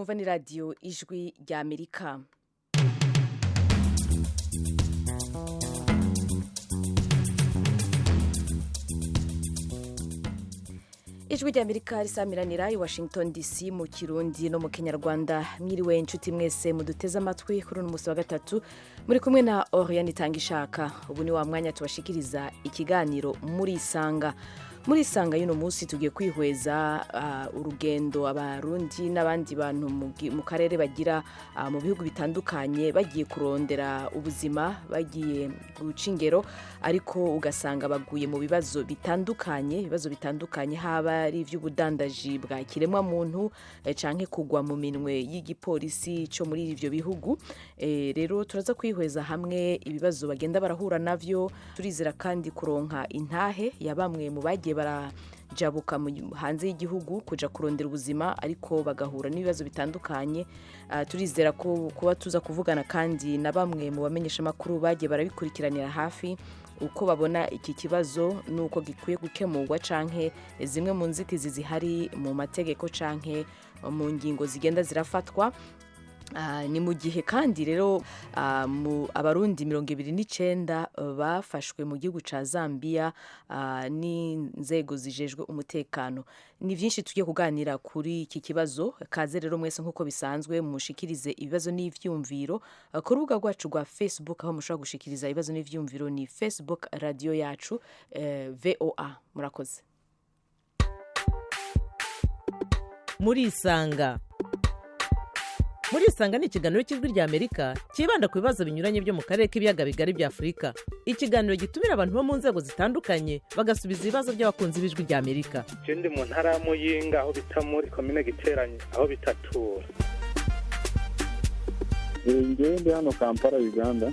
Mwumva ni Radiyo Ijwi rya Amerika. Ijwi rya Amerika risamiranira i Washington DC mu Kirundi no mu Kinyarwanda. Mwiriwe inshuti mwese muduteze amatwi kuri uno munsi wa gatatu. Muri kumwe na Oriane Itangishaka. Ubu ni wa mwanya tubashikiriza ikiganiro Muri Isanga. Muri Isanga y'uno munsi tugiye kwihweza urugendo Abarundi n'abandi bantu mu karere bagira mu bihugu bitandukanye, bagiye kurondera ubuzima, bagiye guca ingero, ariko ugasanga baguye mu bibazo bitandukanye, ibibazo bitandukanye haba ari iby'ubudandaji bwa kiremwa muntu canke kugwa mu minwe y'igipolisi cyo muri ivyo bihugu. Rero turaza kwihweza hamwe ibibazo bagenda barahura navyo. Turizera kandi kuronka intahe ya bamwe mu bagiye barajabuka hanze y'igihugu kuja kurondera ubuzima, ariko bagahura n'ibibazo bitandukanye. Turizera ko kuba tuza kuvugana kandi na bamwe mu bamenyeshamakuru bagiye barabikurikiranira hafi, uko babona iki kibazo n'uko gikwiye gukemurwa, canke zimwe mu nzitizi zihari mu mategeko canke mu ngingo zigenda zirafatwa. Ni mu gihe kandi rero mu Abarundi 29 bafashwe mu gihugu ca Zambia n'inzego zijejwe umutekano. Ni vyinshi tugiye kuganira kuri iki kibazo. Kaze rero mwese, nk'uko bisanzwe, mushikirize ibibazo n'ivyumviro ku rubuga rwacu rwa Facebook. Aho mushobora gushikiriza ibibazo n'ivyumviro ni Facebook Radio yacu VOA. Murakoze. Muri Isanga. Muri Isanga ni ikiganiro cy'Ijwi rya Amerika cyibanda ku bibazo binyuranye byo mu karere k'Ibiyaga Bigari bya Afurika. Ikiganiro gitumira abantu bo mu nzego zitandukanye, bagasubiza ibibazo by'abakunzi b'Ijwi rya Amerika. Je ndi mu ntara ya Muyinga, aho bita muri komine Giteranye, aho bitatura. Njyewe ndi hano Kampala, Uganda.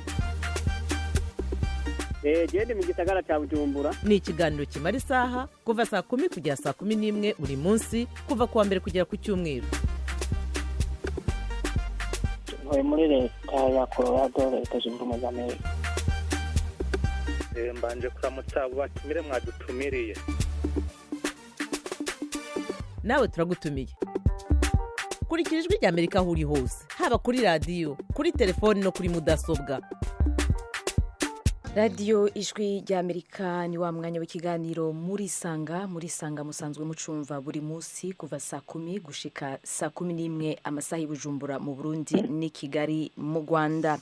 Gende mu gisagara cya Bujumbura. Ni ikiganiro kimara isaha, kuva saa 10 kugera saa 11 buri munsi, kuva ku wa mbere kugera ku cyumweru. Ntuye muri Leta ya Colorado, Leta Zunze Ubumwe za Amerika. Mbanje kuramutsa abo batumire mwadutumiriye. Nawe turagutumiye. Kurikira Ijwi rya Amerika aho uri hose, haba kuri radiyo, kuri telefoni no kuri mudasobwa. Radiyo Ijwi rya Amerika, ni wa mwanya w'ikiganiro Muri Sanga. Muri Sanga musanzwe mucumva buri munsi kuva saa 10 gushika saa 11 amasaha y'Ibujumbura mu Burundi n'i Kigali mu Rwanda.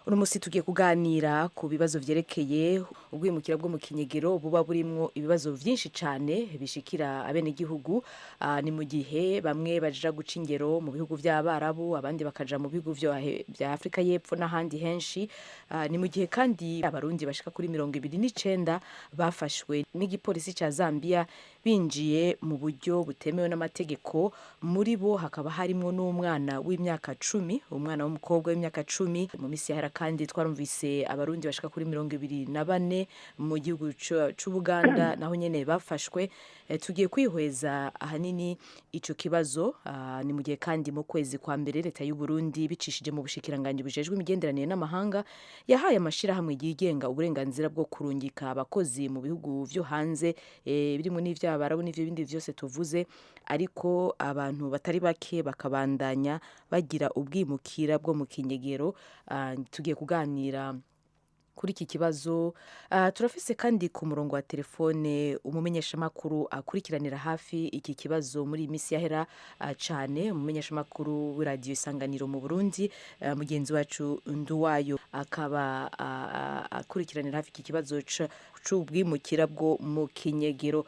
Uno munsi tugiye kuganira ku bibazo vyerekeye ubwimukira bwo mu kinyegero, buba burimwo ibibazo vyinshi cane bishikira abenegihugu. Ni mu gihe bamwe baja guca ingero mu bihugu vy'Abarabu, abandi bakaja mu bihugu vya Afrika y'Epfo n'ahandi henshi. Ni mu gihe kandi Abarundi bashika kuri 29 bafashwe n'igipolisi ca Zambia binjiye mu buryo butemewe n'amategeko. Muri bo hakaba harimwo n'umwana w'imyaka 10, umwana w'umukobwa w'imyaka 10. Mu misi yahera kandi twarumvise Abarundi bashika kuri 24 mu gihugu c'Ubuganda naho nyene bafashwe. Tugiye kwihweza ahanini ico kibazo. Ni mu gihe kandi mu kwezi kwa mbere Leta y'u Burundi, bicishije mu bushikiranganji bujejwe imigenderanire n'amahanga, yahaye amashirahamwe yigenga uburenganzira bwo kurungika abakozi mu bihugu vyo hanze, birimo n'ivy'Abarabu n'ivyo bindi vyose tuvuze, ariko abantu batari bake bakabandanya bagira ubwimukira bwo mu kinyegero. Tugiye kuganira kuri iki kibazo. Turafise kandi ku murongo wa telefone umumenyeshamakuru akurikiranira hafi iki kibazo muri iyi minsi yahera cane, umumenyeshamakuru w'Iradiyo Isanganiro mu Burundi, mugenzi wacu Nduwayo, akaba akurikiranira hafi iki kibazo c'ubwimukira bwo mu kinyegero.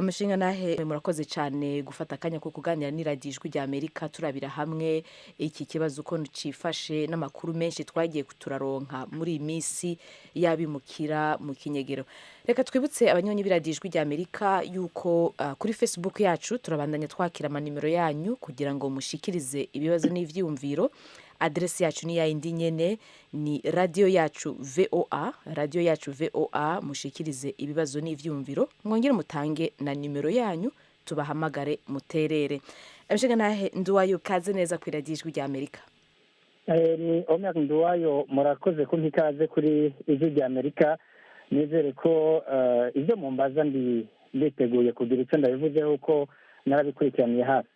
Mushinga nahe, murakoze cane gufata akanya ko kuganira n'Iradiyo Ijwi rya Amerika, turabira hamwe iki kibazo uko cifashe n'amakuru menshi twagiye turaronka muri iyi minsi y'abimukira mu kinyegero. Reka twibutse abanyonyi b'Iradiyo Ijwi rya Amerika yuko kuri Facebook yacu turabandanya twakira amanimero yanyu kugira ngo mushikirize ibibazo n'ivyiyumviro. Adresi yacu ni yayindi nyene, ni Radio yacu VOA, Radio yacu VOA. Mushikirize ibibazo n'ivyiyumviro, mwongere mutange na nimero yanyu tubahamagare muterere. Abishinga nahe Nduwayo, kaze neza ku Iradiyo Ijwi rya Amerika. Ni Omer Nduwayo. Murakoze kumpa ikaze kuri Ijwi rya Amerika. Nizere ko ibyo mumbaza ndi nditeguye kugira icyo ndabivuzeho, ko narabikurikiraniye hafi.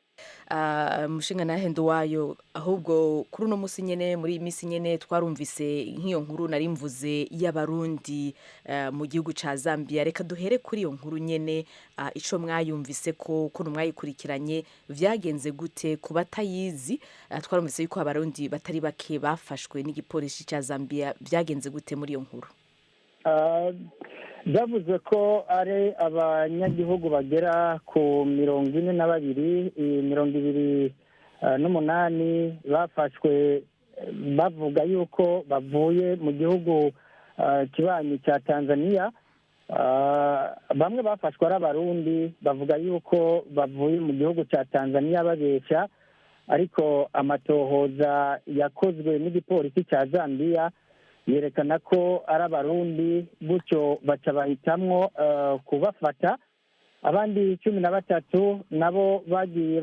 Mushinga nahe Nduwayo, ahubwo kuri uno munsi nyene, muri iyi minsi nyene, twarumvise nk'iyo nkuru nari mvuze y'Abarundi mu gihugu ca Zambia. Reka duhere kuri iyo nkuru nyene, ico mwayumvise, ko ukuntu mwayikurikiranye, vyagenze gute ku batayizi. Twarumvise yuko Abarundi batari bake bafashwe n'igipolisi ca Zambia. Vyagenze gute muri iyo nkuru? Byavuzwe ko ari abanyagihugu bagera ku 42, 28 bafashwe bavuga yuko bavuye mu gihugu kibanyi cya Tanzania. Bamwe bafashwe ari Abarundi, bavuga yuko bavuye mu gihugu cya Tanzania babeshya, ariko amatohoza yakozwe n'igipolisi cya Zambia yerekana ko ari Abarundi, gutyo baca bahitamwo kubafata. Abandi 13 nabo bagiye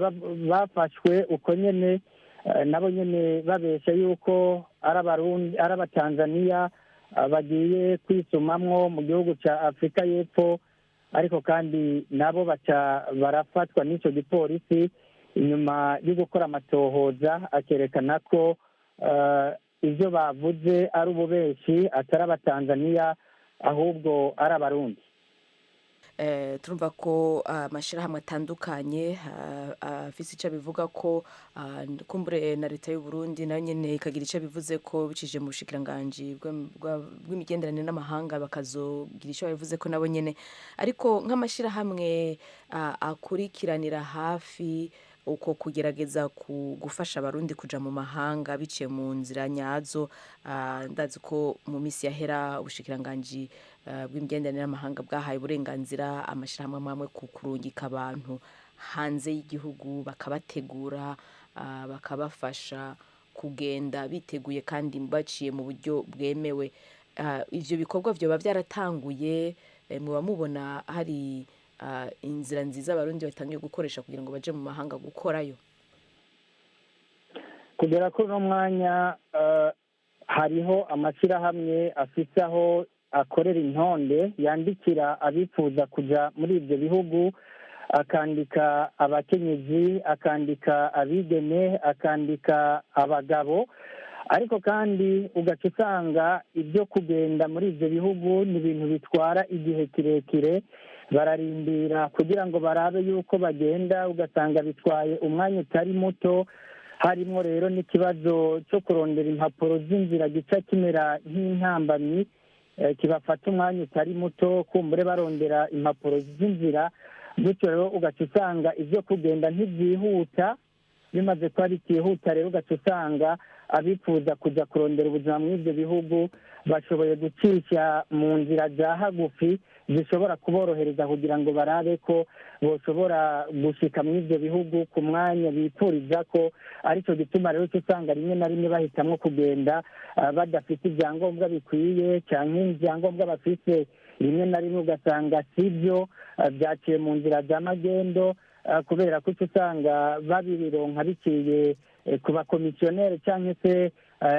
bafashwe uko nyene, nabo nyene babesha yuko ari Abarundi, ari Abatanzaniya bagiye kwisumamwo mu gihugu cya Afurika y'Epfo, ariko kandi nabo baca barafatwa n'icyo gipolisi inyuma yo gukora amatohoza akerekana ko ibyo bavuze ari ububeshi, atari Abatanzaniya ahubwo ari Abarundi. Turumva ko amashyirahamwe atandukanye afise icyo abivuga, ko kumbure na leta y'u Burundi nayo nyene ikagira icyo bivuze ko bicishije mu bushikiranganji bw'imigenderanire n'amahanga, bakazogira icyo babivuze ko nabo nyene. Ariko nk'amashyirahamwe akurikiranira hafi uko kugerageza gufasha Abarundi kuja mu mahanga biciye mu nzira nyazo, ndazi ko mu minsi yahera ubushikiranganji bw'imigenderanire n'amahanga bwahaye uburenganzira amashyirahamwe amwe amwe ku kurungika abantu hanze y'igihugu, bakabategura, bakabafasha kugenda biteguye kandi baciye mu buryo bwemewe. Ivyo bikorwa vyoba byaratanguye? Muba mubona hari inzira nziza Abarundi batangiye gukoresha kugira ngo baje mu mahanga gukorayo? Kugera kuri uno mwanya hariho amashyirahamwe afite aho akorera intonde yandikira abifuza kuja muri ibyo bihugu, akandika abakenyezi, akandika abigeme, akandika abagabo, ariko kandi ugaca usanga ibyo kugenda muri ibyo bihugu ni ibintu bitwara igihe kirekire. Bararindira kugira ngo barabe yuko bagenda, ugasanga bitwaye umwanya utari muto. Harimo rero n'ikibazo cyo kurondera impapuro z'inzira gica kimera nk'intambamyi, kibafata umwanya utari muto kumbure barondera impapuro z'inzira. Gutyo rero ugaca usanga ibyo kugenda ntibyihuta. Bimaze kuba bitihuta rero, ugaca usanga abifuza kujya kurondera ubuzima muri ibyo bihugu bashoboye gucisha mu nzira za hagufi zishobora kuborohereza kugira ngo barabe ko boshobora gushika muri ibyo bihugu ku mwanya bipfuriza ko. Aricyo gituma rero uca usanga rimwe na rimwe bahitamwo kugenda badafite ibyangombwa bikwiye, cyangwa ibyangombwa bafite rimwe na rimwe ugasanga sibyo, byaciye mu nzira za magendo, kubera ko uca usanga babironka biciye ku bakomisiyoneri cyangwa se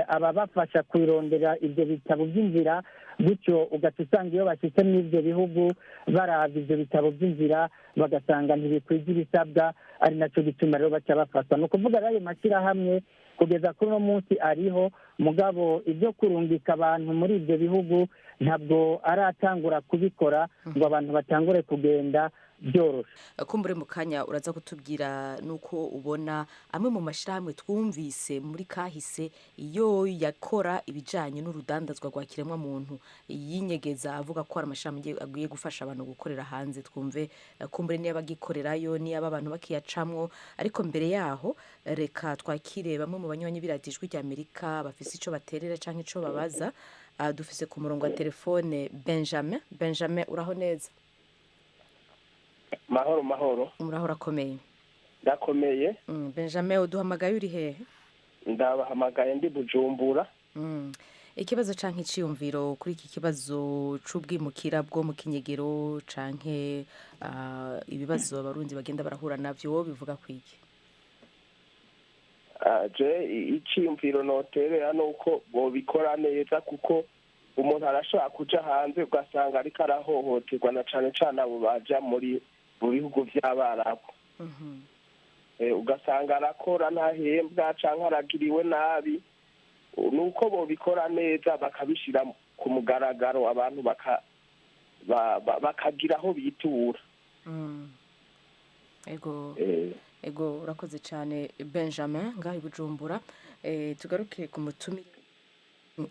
ababafasha kurondera ibyo bitabo by'inzira. Gutyo ugaca usanga iyo bashyitse muri ibyo bihugu baraba ibyo bitabo by'inzira, bagasanga ntibikwije ibisabwa, ari nacyo gituma rero baca bafatwa. Ni ukuvuga rero ayo mashyirahamwe kugeza kuri uno munsi ariho, mugabo ibyo kurungika abantu muri ibyo bihugu ntabwo aratangura kubikora ngo abantu batangure kugenda byoroshe. Kumbure mu kanya uraza kutubwira nuko ubona amwe mu mashyirahamwe twumvise muri kahise iyo yakora ibijanye n'urudandazwa rwa kiremwamuntu yinyegeza avuga ko hari amashyirahamwe agiye gufasha abantu gukorera hanze. Twumve kumbure niba bagikorerayo, niba abantu bakiyacamwo. Ariko mbere yaho reka twakire bamwe mu banywanyi b'iradiyo Ijwi rya Amerika bafise ico baterera canke ico babaza. Dufise ku murongo wa telefone Benjamin. Benjamin, uraho neza? Mahoro, mahoro. Muraho, urakomeye? Ndakomeye. Benjamin, uduhamagaye uri hehe? Ndabahamagaye ndi Bujumbura. Ikibazo canke iciyumviro kuri iki kibazo c'ubwimukira bwo mu kinyegero canke ibibazo Abarundi bagenda barahura navyo, wowe bivuga kwiki? Je iciyumviro noterera nuko bobikora neza, kuko umuntu arashobora kuja hanze ugasanga ariko arahohoterwa, na cane cane abo baja muri mu bihugu vy'Abarabu. Ugasanga arakora ntahembwa cyangwa aragiriwe nabi. Ni uko bobikora neza, bakabishyira ku mugaragaro, abantu bakagira aho bitura. Ego. Ego, urakoze cyane Benjamin ngaho i Bujumbura. Tugaruke ku mutumire.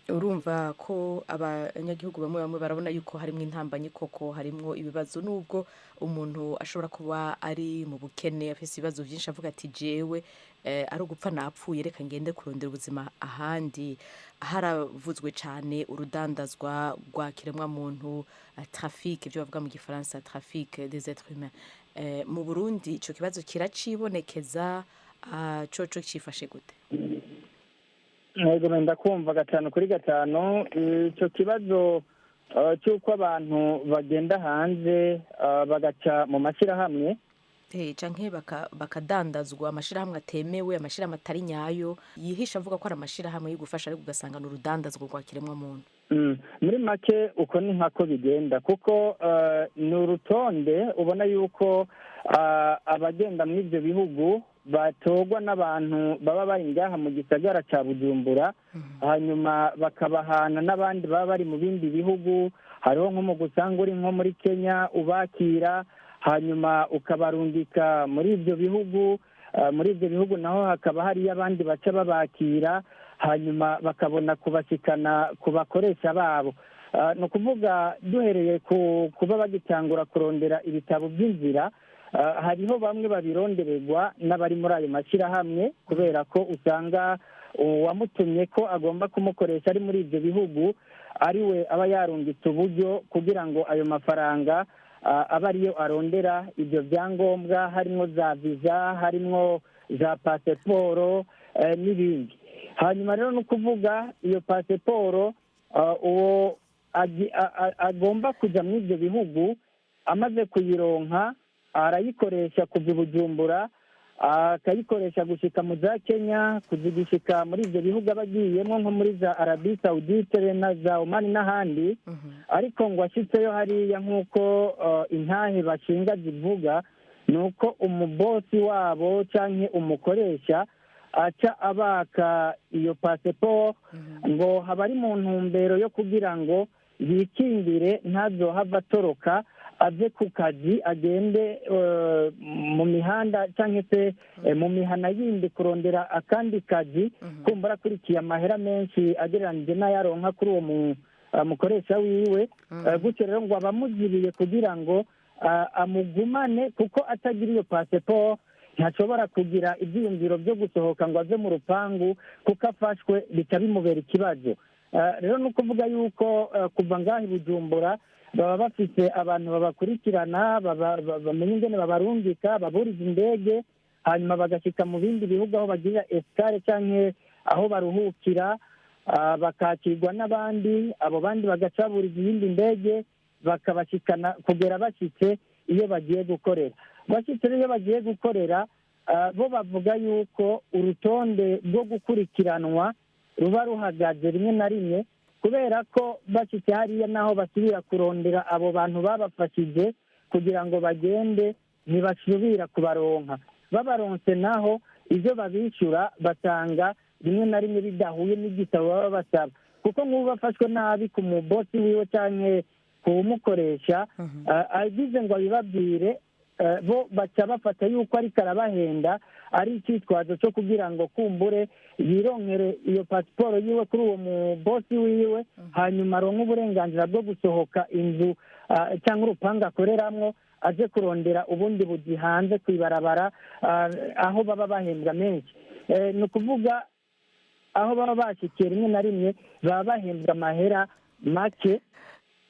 Urumva ko abanyagihugu bamwe bamwe barabona yuko harimo intambanyi koko, harimo ibibazo, nubwo umuntu ashobora kuba ari mu bukene, afite ibibazo byinshi, avuga ati: "Jewe ari ugupfa napfuye, reka ngende kurondera ubuzima ahandi." Haravuzwe cyane urudandazwa rwa kiremwamuntu, trafic, ibyo bavuga mu Gifaransa trafic des êtres humains. Mu Burundi icyo kibazo kiracibonekeza? Coco cifashe gute? Yego, ndakumva 5 kuri 5. Icyo kibazo cy'uko abantu bagenda hanze, bagaca mu mashyirahamwe, canke bakadandazwa, amashyirahamwe atemewe, amashyirahamwe atari nyayo, yihisha avuga ko ari amashyirahamwe yo gufasha, ariko ugasanga ni urudandazwa rwa kiremwamuntu. Muri make uko ni nkako bigenda, kuko ni urutonde ubona yuko abagenda muri ibyo bihugu batorwa n'abantu baba bari ngaha mu gisagara cya Bujumbura, hanyuma bakabahana n'abandi baba bari mu bindi bihugu. Hariho nko mu gusanga uri nko muri Kenya ubakira, hanyuma ukabarungika muri ibyo bihugu. Muri ibyo bihugu naho hakaba hariyo abandi baca babakira, hanyuma bakabona kubashikana ku bakoresha babo. Ni ukuvuga, duhereye ku kuba bagitangura kurondera ibitabo by'inzira, hariho bamwe babirondererwa n'abari muri ayo mashyirahamwe, kubera ko usanga uwamutumye ko agomba kumukoresha ari muri ibyo bihugu, ari we aba yarungitse uburyo kugira ngo ayo mafaranga abe ariyo arondera ibyo byangombwa, harimo za viza, harimo za pasiporo n'ibindi. Hanyuma rero ni ukuvuga iyo pasiporo, uwo agomba kujya muri ibyo bihugu amaze kuyironka, arayikoresha kuva i Bujumbura, akayikoresha gushyika mu za Kenya, gushyika muri ibyo bihugu aba agiyemo, nko muri za Arabie Saoudite na za Omani n'ahandi. Ariko ngo ashyitseyo hariya, nk'uko intahe bashinga zivuga, ni uko umubosi wabo cyangwa umukoresha aca abaka iyo pasiporo, ngo haba ari mu ntumbero yo kugira ngo yikingire, ntazohava atoroka ave ku kazi, agende mu mihanda cyangwa se mu mihana yindi kurondera akandi kazi, kumva arakurikiye amahera menshi agereranije n'ayaronka kuri uwo mukoresha wiwe. Gutyo rero ngo abamuzibiye kugira ngo amugumane, kuko atagira iyo pasiporo ntashobora kugira ibyiyumviro byo gusohoka ngo ave mu rupangu, kuko afashwe bica bimubera ikibazo. Rero ni ukuvuga yuko kuva ngaho i Bujumbura baba bafite abantu babakurikirana, bamenya ingene babarungika, baburiza indege, hanyuma bagashyika mu bindi bihugu aho bagirira escale cyangwa aho baruhukira, bakakirwa n'abandi, abo bandi bagaca baburiza iyindi ndege, bakabashikana kugera bashyitse iyo bagiye gukorera. Bashyitse rero iyo bagiye gukorera, bo bavuga yuko urutonde rwo gukurikiranwa ruba ruhagaze rimwe na rimwe, kubera ko bashyitse hariya naho basubira kurondera abo bantu babafashije kugira ngo bagende, ntibasubira kubaronka. Babaronse naho, ibyo babishyura basanga rimwe na rimwe bidahuye n'igitabo baba basaba, kuko nk'ubu bafashwe nabi ku mubosi wiwe cyangwa kuwumukoresha, agize ngo abibabwire, bo baca bafata yuko ariko arabahenda, ari icyitwazo cyo kugira ngo kumbure yironkere iyo pasiporo yiwe kuri uwo mubosi wiwe, hanyuma aronke uburenganzira bwo gusohoka inzu cyangwa urupangu akoreramwo, aje kurondera ubundi buzi hanze ku ibarabara, aho baba bahembwa menshi. Ni ukuvuga aho baba bashyikiye, rimwe na rimwe baba bahembwa amahera make,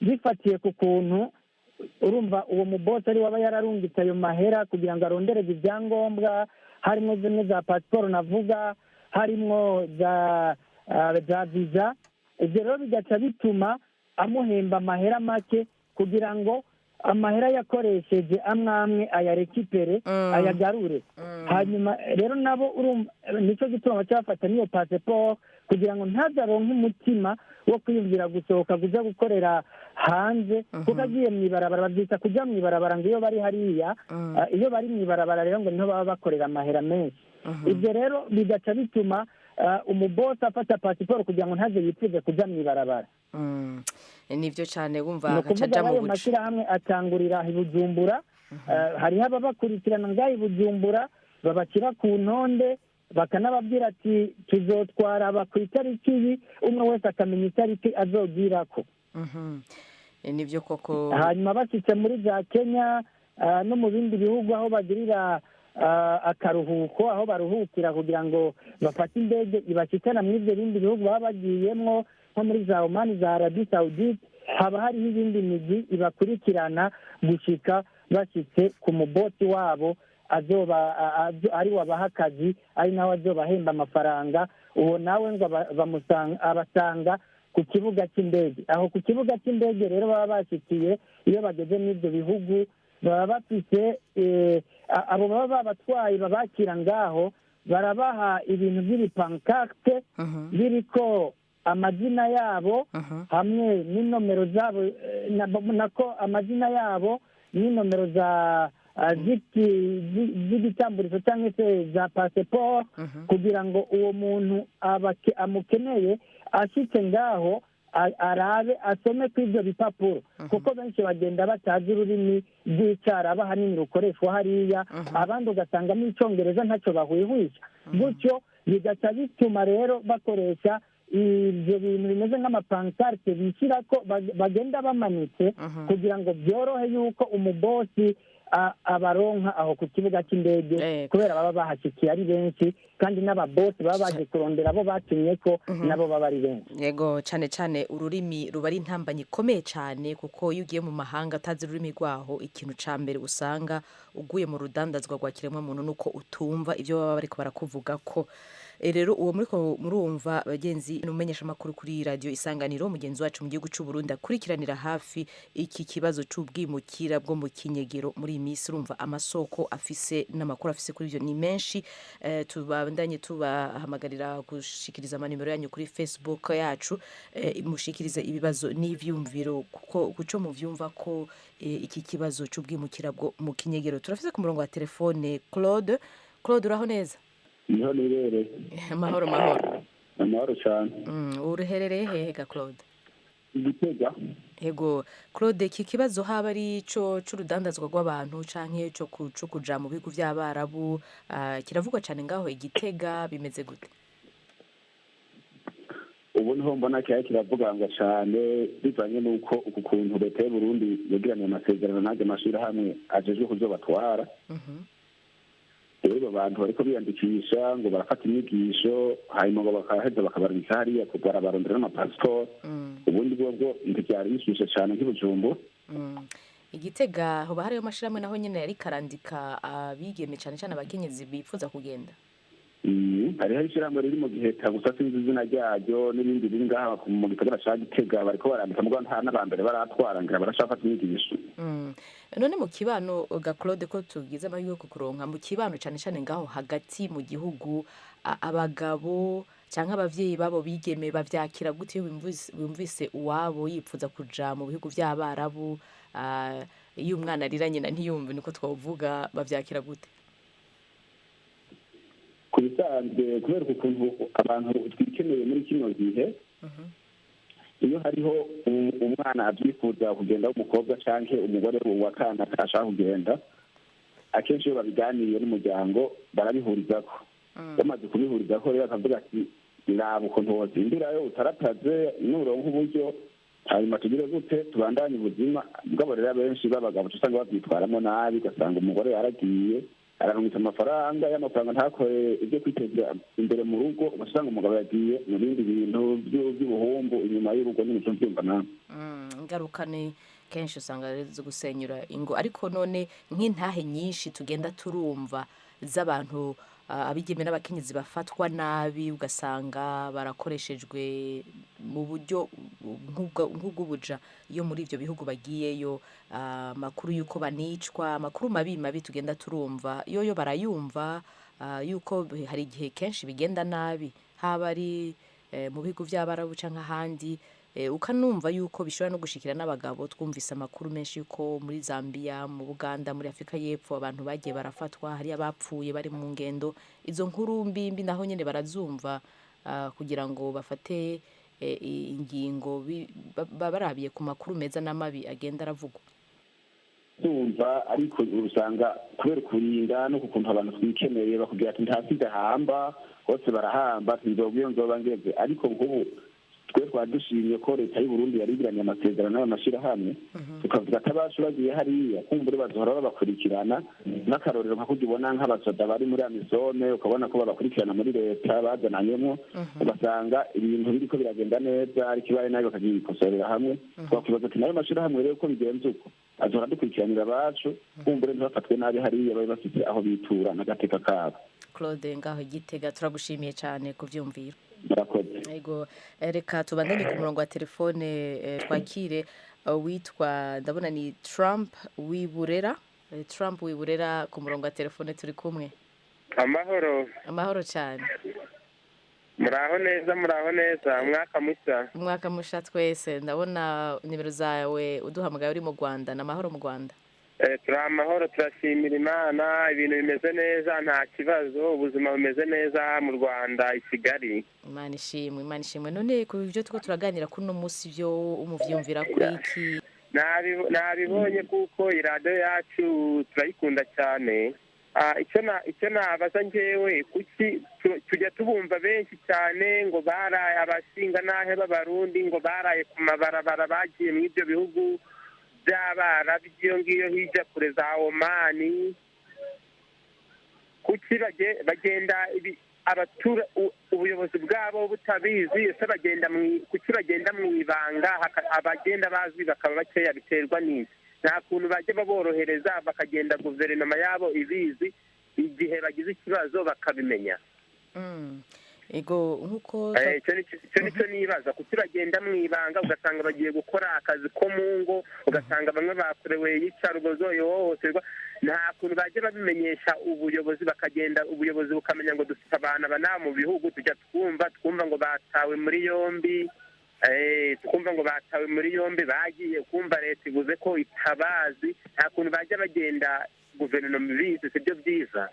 bifatiye ku kuntu urumva uwo mubosi ari waba yararungitse ayo mahera kugira ngo arondereze ibyangombwa, harimo zimwe za pasiporo navuga, harimo za viza. Ibyo rero bigaca bituma amuhemba amahera make kugira ngo Amahera yakoresheje amwe amwe ayarekipere, ayagarure. Hanyuma rero nabo urumva nicyo gituma baca bafata n'iyo pasiporo kugira ngo ntaze aronke umutima wo kwiyumvira gusohoka kuja gukorera hanze, kuko agiye mu ibarabara, babyita kuja mu ibarabara, ngo iyo bari hariya, iyo bari mu ibarabara rero ngo niho baba bakorera amahera menshi. Ibyo rero bigaca bituma umubosi afata pasiporo kugira ngo ntaze yipfuze kuja mu ibarabara. Nibyo cyane, wumva Ni agaca ukuvuga aja mu ayo buce. mashyirahamwe atangurira i Bujumbura. Hariho ababakurikirana ngaho i Bujumbura, babashyira ku ntonde, bakanababwira ati tuzotwara aba ku itariki iyi, umwe wese akamenya itariki azogirako. Nibyo koko. Hanyuma bashyitse muri za Kenya no mu bindi bihugu aho bagirira akaruhuko, aho baruhukira kugira ngo bafate indege ibashyikana muri ibyo bindi bihugu baba bagiyemwo, nko muri za Omani, za Arabie Saoudite, haba hariho iyindi migwi ibakurikirana gushika bashyitse ku muboti wabo azoba ari wabaha akazi, ari nawe azobahemba amafaranga. Uwo nawe ngo abasanga ku kibuga cy'indege. Aho ku kibuga cy'indege rero baba bashyikiye, iyo bageze muri ibyo bihugu, baba bafite abo baba babatwaye babakira ngaho, barabaha ibintu by'ibipankarte biriko amazina yabo hamwe n'inomero zabo, nako amazina yabo n'inomero za z'igitamburizo cyangwa se za pasiporo, kugira ngo uwo muntu amukeneye ashyitse ngaho arabe asome ku ibyo bipapuro, kuko benshi bagenda batazi ururimi rw'icyarabu ahanini rukoreshwa hariya, abandi ugasanga n'icyongereza ntacyo bahwihwisha gutyo, bigaca bituma rero bakoresha ibyo bintu bimeze nk'amapankarte bishyira ko bagenda bamanitse kugira ngo byorohe yuko umubosi abaronka aho ku kibuga cy'indege, kubera baba bahashyikiye ari benshi, kandi n'ababosi baba baje kurondera abo batumye ko nabo baba ari benshi. Yego, cyane cyane ururimi ruba ari intambanyi ikomeye cyane, kuko iyo ugiye mu mahanga utazi ururimi rwaho, ikintu cya mbere usanga uguye mu rudandazwa rwa kiremwamuntu nuko utumva ibyo baba bariko barakuvuga ko. Rero uwo muriko murumva, bagenzi, ni umumenyeshamakuru kuri Radiyo Isanganiro, mugenzi wacu mu gihugu cy'u Burundi akurikiranira hafi iki kibazo c'ubwimukira bwo mu kinyegero muri iyi minsi. Urumva amasoko afise n'amakuru afise kuri ibyo ni menshi. Tubandanye tubahamagarira gushikiriza amanimero yanyu kuri Facebook yacu, mushikirize ibibazo n'ivyumviro kuko kuco muvyumva ko iki kibazo c'ubwimukira bwo mu kinyegero. Turafise ku murongo wa telefone Claude. Claude, uraho neza? Niho nibereye. Amahoro, mahoro. Amahoro cyane. Uruherereye hehe ga Claude? Igitega. Yego Claude, iki kibazo haba ari ico c'urudandazwa rw'abantu canke ico co kuja mu bihugu vy'Abarabu, kiravugwa cane ngaho Igitega, bimeze gute? Ubu niho mbona kiba kiravugangwa cyane, bivanye n'uko uku kuntu leta y'u Burundi yagiranye amasezerano n'ayo mashyirahamwe ajejwe kuzobatwara. Rero abantu bariko biyandikisha ngo barafata inyigisho, hanyuma ngo bakaheza bakabarungika hariya barabarondera n'amapasiporo. Ubundi bwobwo ntivyari bishushe cane nk'iBujumbura. Igitega hoba hariyo amashirahamwe naho nyene yariko arandika abigeme, cane cane abakenyezi bifuza kugenda? Hariho ishyirahamwe riri mu Giheta, gusa sinzi izina ryaryo, n'irindi riri ngaha mu gisagara ca Gitega, bariko barandika, mugabo nta n'abambere baratwara, ngira baracafata inyigisho. None mu kibano ga Claude, ko tugize amahirwe yo kukuronka, mu kibano cane cane ngaho hagati mu gihugu, abagabo canke abavyeyi babo bigeme bavyakira gute iyo bumvise uwabo yipfuza kuja mu bihugu vy'Abarabu? Iyo umwana arira nyina ntiyumve, niko twovuga, bavyakira gute? Ku bisanzwe, kubera ukuntu abantu twikeneye muri kino gihe, iyo hariho umwana abyifuza kugenda w'umukobwa canke umugore wa kana ashaka kugenda, akenshi iyo babiganiriye n'umuryango barabihurizako. Bamaze kubihurizako rero akavuga ati raba ukuntu wozindirayo utarataze, nuronka uburyo hanyuma tugire gute, tubandanye ubuzima. Mugabo rero abenshi b'abagabo usanga bavyitwaramo nabi, ugasanga umugore yaragiye ararungitse amafaranga, y'amafaranga ntakore ibyo kwiteza imbere mu rugo, ugasanga umugabo yagiye mu bindi bintu by'ubuhumbu inyuma y'urugo n'imico mbyumva nawe. Ingaruka ni kenshi usanga ari izo gusenyura ingo. Ariko none nk'intahe nyinshi tugenda turumva z'abantu abigeme n'abakenyezi bafatwa nabi, ugasanga barakoreshejwe mu buryo nk'ubw'ubuja iyo muri ibyo bihugu bagiyeyo, amakuru y'uko banicwa, amakuru mabi mabi tugenda turumva, yoyo barayumva, yuko hari igihe kenshi bigenda nabi, haba ari mu bihugu by'Abarabu canke ahandi, ukanumva yuko bishobora no gushikira n'abagabo. Twumvise amakuru menshi yuko muri Zambia, mu Buganda, muri Afurika y'Epfo abantu bagiye barafatwa, hari abapfuye bari mu ngendo. Izo nkuru mbi mbi naho nyene barazumva, kugira ngo bafate ingingo barabiye ku makuru meza n'amabi agenda aravugwa. Tumva, ariko usanga kubera kurinda no kukuntu abantu twikeneye, bakubwira ati nta sidahamba, hose barahamba, sinzobwa iyo nzoba ngeze. Ariko nk'ubu twe twari dushimye ko leta y'u Burundi yarigiranye amasezerano n'ayo mashyirahamwe, tukavuga ati abacu bagiye hariya kumbure bazohora babakurikirana. N'akarorero nka kurya ubona nk'abasoda bari muri amisome, ukabona ko babakurikirana muri leta bazananyemwo, ugasanga ibintu biriko biragenda neza, ariko ibaye nabi bakagikosorera hamwe. Twakwibaza ati nayo mashyirahamwe rero ko bigenze uko, azohora dukurikiranira abacu, kumbure ntibafatwe nabi hariya, babe bafite aho bitura n'agateka kabo. Claude ngaho Gitega, turagushimiye cyane kuvyumvira. Murakoze. Yego, reka tubandanye ku murongo wa telefone, twakire witwa, ndabona ni Trump Wiburera. Trump Wiburera ku murongo wa telefone turi kumwe. Amahoro. Amahoro cyane. Muraho neza, muraho neza, umwaka mushya. Umwaka musha twese. Ndabona nimero zawe uduhamagaye uri mu Rwanda. Ni amahoro mu Rwanda? Turi amahoro, turashimira Imana, ibintu bimeze neza, nta kibazo, ubuzima bumeze neza mu Rwanda i Kigali. Imana ishimwe, Imana ishimwe. None ku byo turiko turaganira kuri uno munsi, byo umuvyumvira kuri iki? Nabibonye kuko iradiyo yacu turayikunda cyane. Icyo nabaza njyewe, kuki tujya tubumva benshi cyane ngo baraye abashinga n'ahe b'Abarundi ngo baraye ku mabarabara, bagiye mu ibyo bihugu by'Abarabu iyo ngiyo hirya kure za Omani, kuki bagenda ubuyobozi bwabo butabizi? Ese bagenda kuki bagenda mu ibanga, abagenda bazwi bakaba bakeya? Biterwa n'iki? Nta kuntu bajya baborohereza bakagenda guverinoma yabo ibizi, igihe bagize ikibazo bakabimenya? Ego, nkuko Icyo nicyo nibaza, kuki bagenda mu ibanga, ugasanga bagiye gukora akazi ko mu ngo, ugasanga bamwe bakorewe iyicarubozo, ihohoterwa. Nta kuntu bajya babimenyesha ubuyobozi, bakagenda ubuyobozi bukamenya ngo dufite abantu aba n'aba mu bihugu? Tujya twumva ngo batawe muri yombi, twumva ngo batawe muri yombi, bagiye kumva leta ivuze ko itabazi. Nta kuntu bajya bagenda guverinoma ibizi? Sibyo byiza.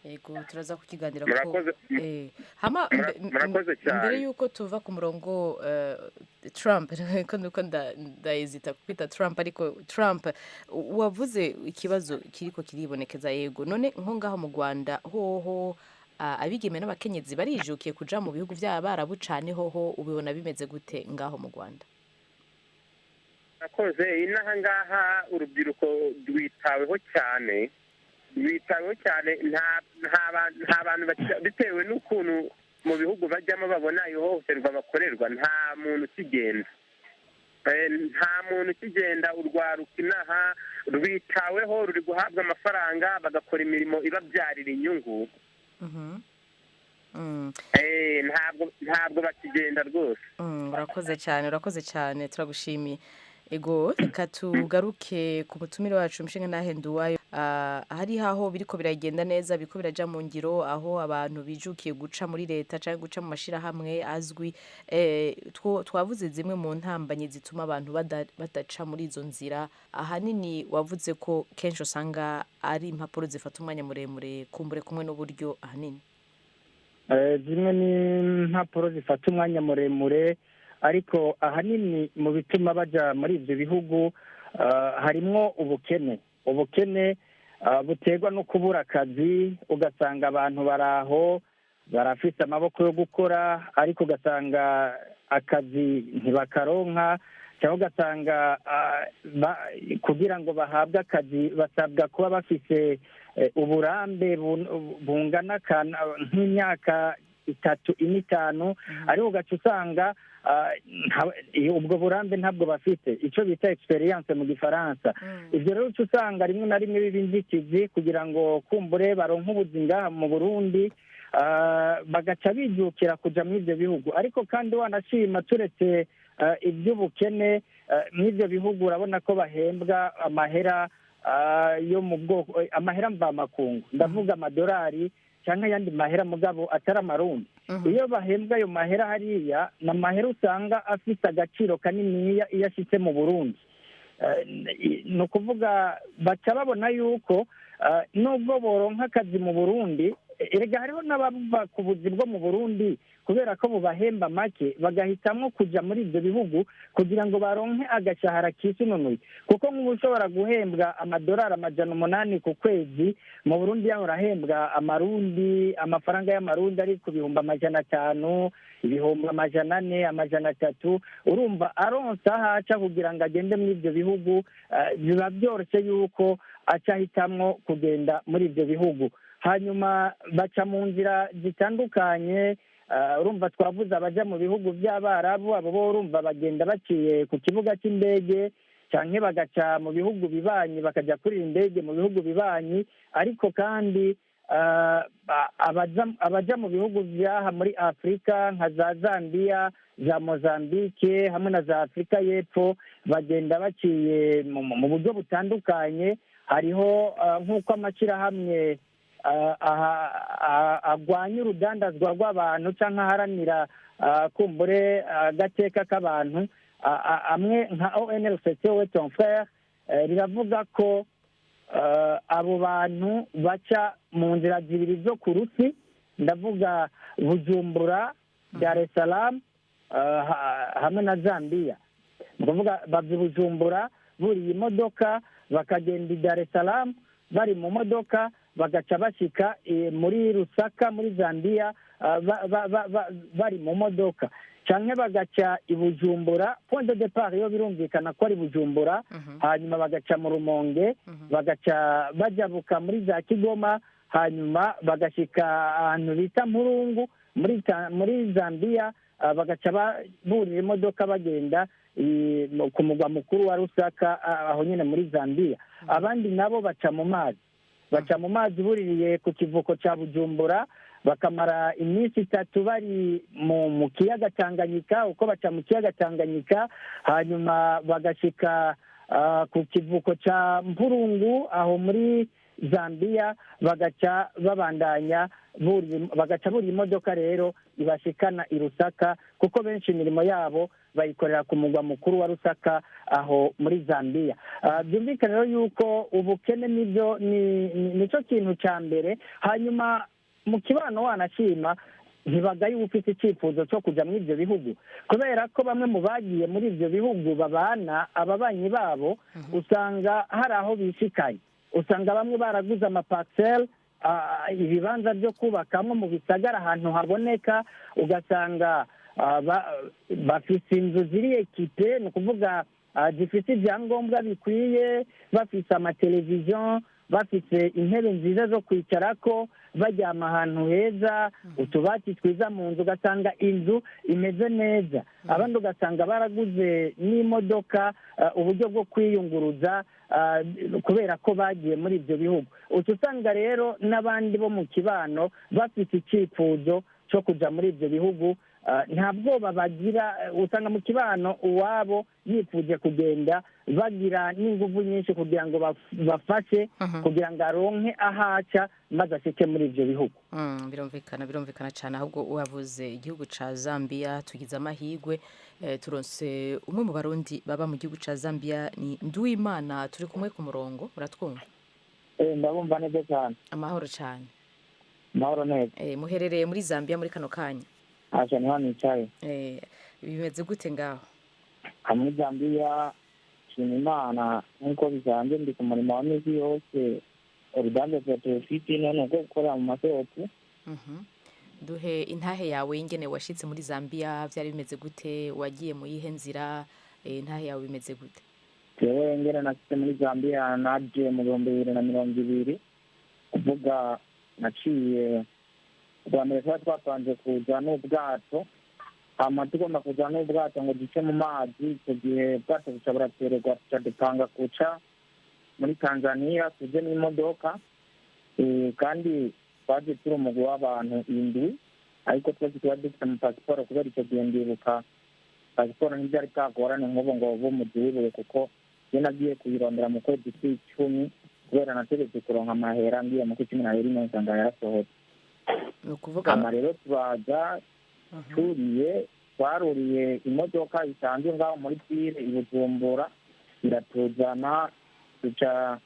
Yego, turaza kukiganira ko. Murakoze. Hama Murakoze cyane. Mbere yuko tuva ku murongo, Trump, ko nuko ndahezita kwita Trump, ariko Trump wavuze ikibazo kiriko kiribonekeza. Yego, none nko ngaho mu Rwanda hoho, abigeme n'abakenyezi barijukiye kuja mu bihugu by'Abarabu cane? Hoho ubibona bimeze gute ngaho mu Rwanda? Murakoze. Inaha ngaha urubyiruko rwitaweho cyane, rwitaweho cyane. Nta bantu bitewe n'ukuntu mu bihugu bajyamo babona ihohoterwa bakorerwa, nta muntu ukigenda, nta muntu ukigenda. Urwaruka inaha rwitaweho, ruri guhabwa amafaranga bagakora imirimo ibabyarira inyungu. Ntabwo bakigenda rwose. Urakoze cyane, urakoze cyane, turagushimiye. Ego, reka tugaruke ku mutumire wacu Mushinga Ntahenduwayo. Hari aho biriko biragenda neza, biriko biraja mu ngiro, aho abantu bijukiye guca muri leta cyangwa guca mu mashirahamwe azwi. Twavuze zimwe mu ntambanyi zituma abantu badaca muri izo nzira. Ahanini wavuze ko kenshi usanga ari impapuro zifata umwanya muremure, kumbure kumwe n'uburyo ahanini. Zimwe ni impapuro zifata umwanya muremure, ariko ahanini mu bituma baja muri ibyo bihugu harimwo ubukene. Ubukene buterwa no kubura akazi, ugasanga abantu baraho barafise amaboko yo gukora, ariko ugasanga akazi ntibakaronka, cyangwa ugasanga kugira ngo bahabwe akazi basabwa kuba bafise uburambe bungana nk'imyaka 3, 4, 5, ariko ugaca usanga ubwo burambe ntabwo bafite, icyo bita experience mu gifaransa. Ibyo rero uca usanga rimwe na rimwe biba inzitizi kugira ngo kumbure baronke ubuzi ngaha mu Burundi, bagaca bijukira kuja muri ibyo bihugu. Ariko kandi wanashima, turetse iby'ubukene, muri ibyo bihugu urabona ko bahembwa amahera yo mu bwoko, amahera mvamakungu, ndavuga amadolari cyangwa ayandi mahera mugabo atari amarundi. Iyo bahembwa ayo mahera hariya, ni amahera usanga afite agaciro kaniniya iyo ashitse mu Burundi. Ni ukuvuga baca babona yuko nubwo boronka akazi mu Burundi, erega hariho n'abava ku buzi bwo mu Burundi kubera ko bubahemba make, bagahitamo kuja muri ibyo bihugu kugira ngo baronke agashahara kisununuye. Kuko nk'ubu ushobora guhembwa amadolari 800 ku kwezi, mu Burundi yahora ahembwa amarundi, amafaranga y'amarundi ari ku 500,000, 400,000, 300. Urumva aronsa aho aca kugira ngo agende muri ibyo bihugu, biba byoroshye yuko aca ahitamwo kugenda muri ibyo bihugu. Hanyuma baca mu nzira zitandukanye. Urumva twavuze abaja mu bihugu by'Abarabu, abo bo urumva bagenda baciye ku kibuga cy'indege, canke bagaca mu bihugu bibanyi, bakaja kurira indege mu bihugu bibanyi. Ariko kandi abaja mu bihugu vyaha muri Afrika nka za Zambia, za Mozambique hamwe na za Afrika y'Epfo, bagenda baciye mu buryo butandukanye. Hariho nk'uko amashirahamwe agwanya urudandazwa rw'abantu cyangwa aharanira kumbure agateka k'abantu, amwe nka ONLCT we ton frère, riravuga ko abo bantu baca mu nzira zibiri zo ku rusi, ndavuga Bujumbura, Dar es Salaam hamwe na Zambia. Ni ukuvuga bava i Bujumbura buriye imodoka bakagenda i Dar es Salaam bari mu modoka, bagaca bashika muri Lusaka muri Zambia bari mu modoka, canke bagaca i Bujumbura, point de départ yo birumvikana ko ari Bujumbura, hanyuma bagaca mu Rumonge, bagaca bajabuka muri za Kigoma, hanyuma bagashika ahantu bita Mpurungu muri Zambia, bagaca burira imodoka bagenda ku mugwa mukuru wa Lusaka, aho nyine muri Zambia. Abandi nabo baca mu mazi, baca mu mazi buririye ku kivuko ca Bujumbura, bakamara iminsi 3 bari mu kiyaga Tanganyika, uko baca mu kiyaga Tanganyika, hanyuma bagashika ku kivuko ca Mpurungu aho muri Zambia, bagaca babandanya bagaca buriye imodoka rero ibashikana i Lusaka, kuko benshi imirimo yabo bayikorera ku mugwa mukuru wa Lusaka aho muri Zambia. Byumvikana rero yuko ubukene nibyo nico kintu ca mbere. Hanyuma mu kibano wanashima ntibagaye ufite icyifuzo cyo kuja muri ibyo bihugu, kubera ko bamwe mu bagiye muri ibyo bihugu babana ababanyi babo, usanga hari aho bishikanye, usanga bamwe baraguze amaparcelle, ibibanza byo kubakamo mu bisagara ahantu haboneka, ugasanga bafise inzu ziri ekipe, ni ukuvuga zifise ibyangombwa bikwiye, bafise amateleviziyo, bafise intebe nziza zo kwicarako, baryama ahantu heza, utubati twiza mu nzu, ugasanga inzu imeze neza. Abandi ugasanga baraguze n'imodoka, uburyo bwo kwiyunguruza kubera ko bagiye muri ibyo bihugu. Uca usanga rero n'abandi bo mu kibano bafite icyifuzo cyo kuja muri ibyo bihugu, nta bwoba bagira. Usanga mu kibano uwabo yifuje kugenda, bagira n'ingufu nyinshi kugira ngo bafashe kugira ngo aronke ahaca maze ashike muri ibyo bihugu. Birumvikana cyane. Ahubwo wavuze igihugu ca Zambia, tugize amahigwe turonse umwe mu Barundi baba mu gihugu ca Zambia, ni Nduwimana, turi kumwe ku murongo. Uratwumva? Ndabumva neza cyane. Amahoro cyane. Amahoro neza. Muherereye muri Zambia muri kano kanya? Aje niho nicaye. Bimeze gute ngaho? Muri Zambia nshima Imana nk'uko bisanzwe, ndi ku murimo wa misi yose, uruganda rwa Profit none rwo gukora mu masoko. Duhe intahe yawe ingene washitse muri Zambia, byari bimeze gute, wagiye mu yihe nzira, intahe yawe bimeze gute? Jewe ngene nashitse muri Zambia naje mu 2020, kuvuga naciye Ubwa mbere tuba twapanze kuza n'ubwato, hama tugomba kuza n'ubwato ngo duce mu mazi. Icyo gihe ubwato buca buratererwa, tuca dupanga kuca muri Tanzania tuje n'imodoka. Kandi twaje turi umugwi w'abantu indwi, ariko twese tuba dufite amapasiporo, kubera icyo gihe ndibuka pasiporo ntibyari bwagorane nk'ubu ngo bumuziwibuye, kuko iyo nagiye kuyirondera mu kwezi kw'icumi, kubera nategetse kuronka amahera, ngiye mu kw'icumi na rimwe nsanga yarasohotse. Ni ukuvuga Hama rero turaza turiye, twaruriye imodoka isanzwe ngaho muri pire i Bujumbura, iratuzana, duca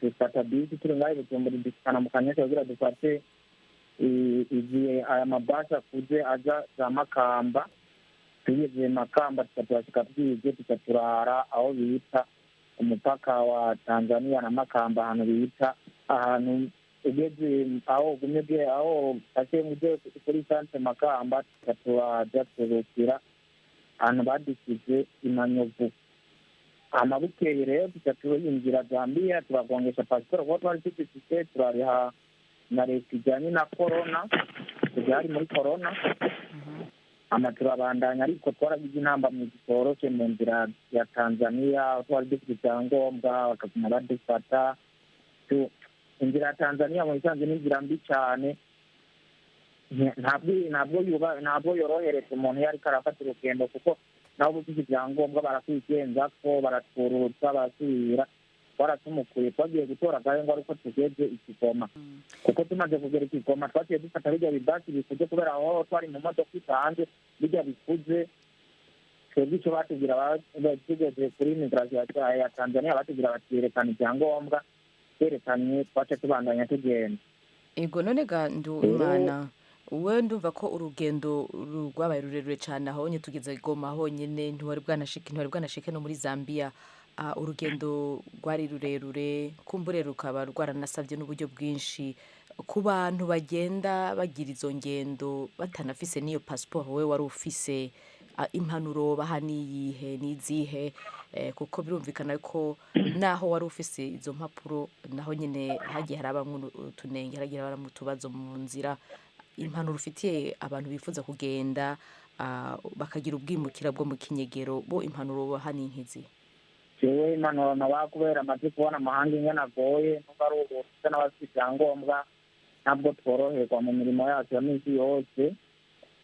dufata bisi turi ngaho i Bujumbura, idushikana mu Kanyosha kugira dufate igihe aya mabasi akuze aza za Makamba. Tugeze Makamba tuca tuhashika bwije, tuca turara aho bita umupaka wa Tanzania na Makamba, ahantu bita ahantu ugeze aho ugumye ugiye aho ufashe uje kuri sanse Makamba, tuca turaja turuhukira ahantu badusize imanyovu. Hama bukeye rero tuca turinjira Zambia, turagongesha pasiporo kuko twari tuzifise, turariha na leta ijyanye na korona, byari muri korona. Hama turabandanya, ariko twaragize intambamyi zitoroshe mu nzira ya Tanzania, aho twari dufite ibyangombwa bakaguma badufata. Inzira ya Tanzania mu bisanzwe ni inzira mbi cyane. Ntabwo yorohereza umuntu iyo ariko arafata urugendo, kuko nawe uba ufite ibyangombwa barakwigenza ko baratwurutsa, barasubira twaratumukuye. Twagiye gutora agahengwa ariko tugeze i Kigoma, kuko tumaze kugera i Kigoma twaciye dufata bijya bibasi bikuze, kubera aho twari mu modoka isanzwe bijya bikuze. Twebwe icyo batubwira tugeze kuri migration ya Tanzania, batubwira bati: "Yerekana ibyangombwa." Twerekanye, twaca tubandanya tugenda. Ego, none ga Nduwimana, wowe ndumva ko urugendo rwabaye rurerure cyane. Aho nyine tugeze Goma honyine, ntiwari bwanashike no muri Zambia. Urugendo rwari rurerure, kumbure rukaba rwaranasabye n'uburyo bwinshi. Ku bantu bagenda bagira izo ngendo batanafise n'iyo pasiporo wowe wari ufise, impanuro baha niyihe, nizihe? Kuko birumvikana ko naho wari ufise izo mpapuro, naho nyine hagiye harabamwo utunenge, hagiye harabamwo utubazo mu nzira. Impanuro ufitiye abantu bifuza kugenda, bakagira ubwimukira bwo mu kinyegero, bo impanuro baha ni nkizi? Jewe impanuro nabaha, kubera amaze kubona amahanga ingene agoye, nubwo ari ubu dusa n'abafite ibyangombwa ntabwo tworoherwa mu mirimo yacu ya minsi yose.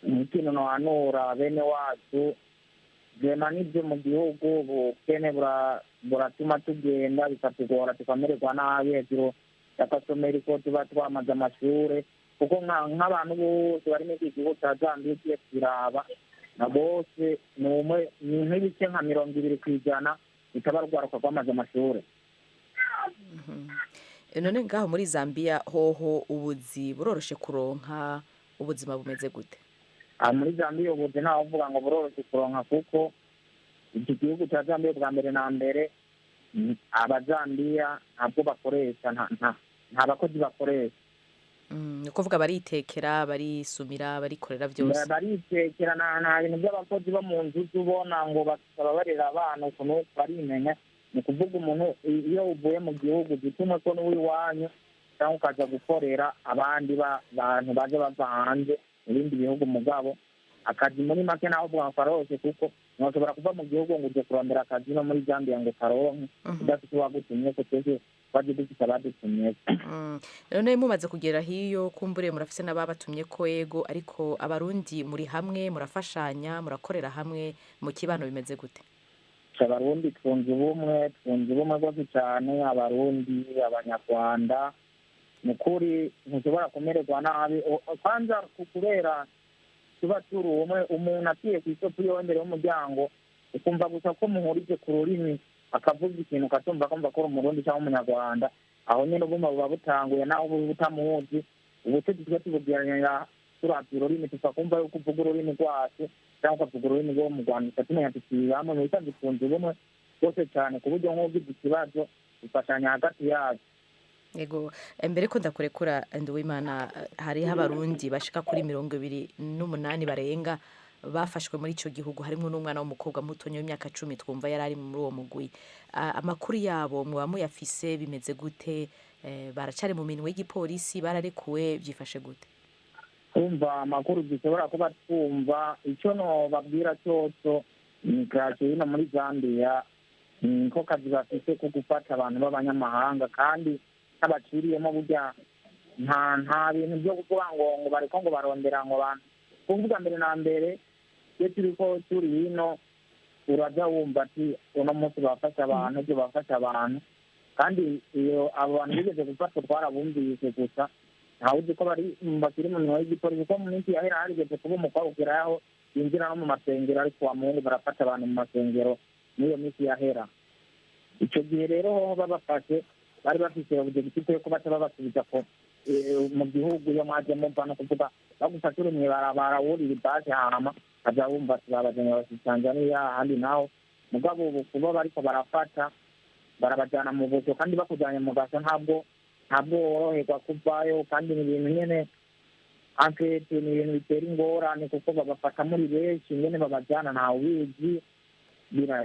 Ikintu nohanura bene wacu vyema n'ivyo mu gihugu, ubukene buratuma tugenda bikatugora, tukamererwa nabi hejuru y'akasomeri ko tuba twamaze amashure, kuko nk'abantu bose bari muri iki gihugu ca Zambia ugiye kubiraba na bose ni umwe, ni nk'ibice nka 20% bitaba rwaruka rwamaze amashure. None ngaho muri Zambia hoho ubuzi buroroshe kuronka? Ubuzima bumeze gute? Aha muri Zambia ubuzi ntawe uvuga ngo buroroshye kuronka, kuko iki gihugu cya Zambia bwa mbere na mbere Abazambiya ntabwo bakoresha, nta bakozi bakoresha. Ni ukuvuga baritekera, barisumira, barikorera byose? Baritekera, nta bintu by'abakozi bo mu nzu uza ubona ngo basaba barera abana ukuntu, barimenya. Ni ukuvuga umuntu iyo uvuye mu gihugu gituma ko n'uw'iwanyu cyangwa ukaza gukorera abandi bantu baje bava hanze mu bindi bihugu, mugabo akazi muri make naho uvuga ngo karoroshye, kuko ntiwashobora kuva mu gihugu ngo uje kurondera akazi no muri Zambia ngo karonke udafite uwagutumye, ko twese twaje dufite abadutumye. None mumaze kugera hiyo, kumbure murafise n'ababatumye ko, yego, ariko Abarundi muri hamwe, murafashanya, murakorera hamwe mu kibano, bimeze gute? Abarundi twunze ubumwe, twunze ubumwe rwose cyane, Abarundi, Abanyarwanda. Ni ukuri ntushobora kumererwa nabi. Kwanza kubera tuba turi umwe, umuntu aciye ku isoko iwe imbere y'umuryango, ukumva gusa ko muhurije ku rurimi, akavuga ikintu ukatumva, kumva ko uri Umurundi cyangwa Umunyarwanda, aho nyine ubumwe buba butanguye. Naho uba utamuzi, ubutegetsi twe tubugiranira turavye ururimi, tukakumva yuko uvuga ururimi rwacu cyangwa ukavuga ururimi rwo mu Rwanda, tukatumenya tuti bamwe. Mu bisanzwe twunze ubumwe rwose cyane, ku buryo nk'ugize ikibazo dufashanya hagati yacu. Yego, mbere ko ndakurekura Nduwimana, hariho Abarundi bashika kuri 28 barenga bafashwe muri ico gihugu, harimo n'umwana w'umukobwa mutonya w'imyaka 10 twumva yari ari muri uwo mugwi. Amakuru yabo muba muyafise? Bimeze gute? Baracari mu minwe y'igipolisi? Bararekuwe? Byifashe gute? Kumva amakuru dushobora kuba twumva, icyo nobabwira cyose, migration ino muri Zambia niko kazi bafite ko gufata abantu b'abanyamahanga, kandi n'abaciriyemo burya nta bintu byo kuvuga ngo bariko ngo barondera ngo abantu. Kuvuga mbere na mbere, iyo turiko turi hino, uraja wumva ati uno munsi bafashe abantu, ibyo bafashe abantu. Kandi iyo abo bantu bigeze gufatwa twarabumvise gusa, ntawe uzi ko bari bakiri mu minwa y'igipolisi, kuko mu minsi yahera harigeze kuba umukobwa ugeraho yinjira no mu masengero, ariko wa muhungu barafata abantu mu masengero muri iyo minsi yahera. Icyo gihe rero hoho babafashe bari bafise objectif yo kuba babasubiza ko mu gihugu iyo mwaje mumva. No kuvuga bagufashe uri mw'ibarabara wurira ibasi, hama baja bumva ati babajanye babasize Tanzania ahandi naho. Mugabo ubu kuba bariko barafata barabajana mu bujo, kandi bakujanye mu gaso ntabwo woroherwa kuvayo. Kandi ni ibintu nyene ankete, ni ibintu bitera ingorane, kuko babafata muri benshi, ingene babajana ntawubizi.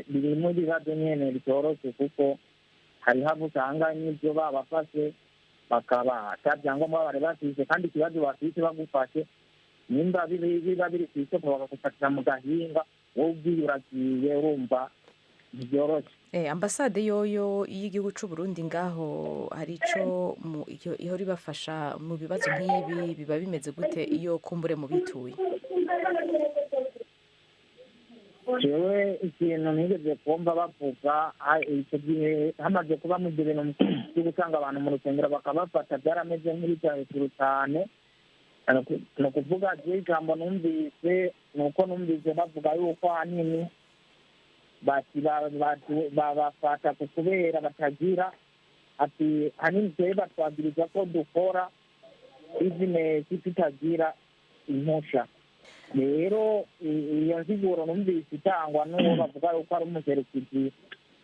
Birimo ibibazo nyene bitoroshe, kuko hariho abo usanga n'ivyo babafashe bakaba ata byangombwa bari bafise. Kandi ikibazo bafise, bagufashe nimba biba biri kw'isoko, bakagufatira mu gahinga, wowe ugiye uragiye, urumva ntibyoroshe. Ambasade yoyo y'igihugu c'u Burundi ngaho hari ico ihora ibafasha mu bibazo nk'ibi? Biba bimeze gute iyo kumbure mu bituye? Jewe ikintu nigeze kumva bavuga, icyo gihe hamaze kuba mu ibyo bintu byo gutanga abantu mu rusengero bakabafata, byarameze nk'ibijya hejuru cyane. Ni ukuvuga jewe ijambo numvise ni uko numvise bavuga yuko ahanini bati babafata ku kubera batagira, ati hanini twebwe batwagiriza ko dukora bizinesi tutagira impusha. Rero iyo nsiguro numvise itangwa n'uwo bavuga yuko ari umuserukizi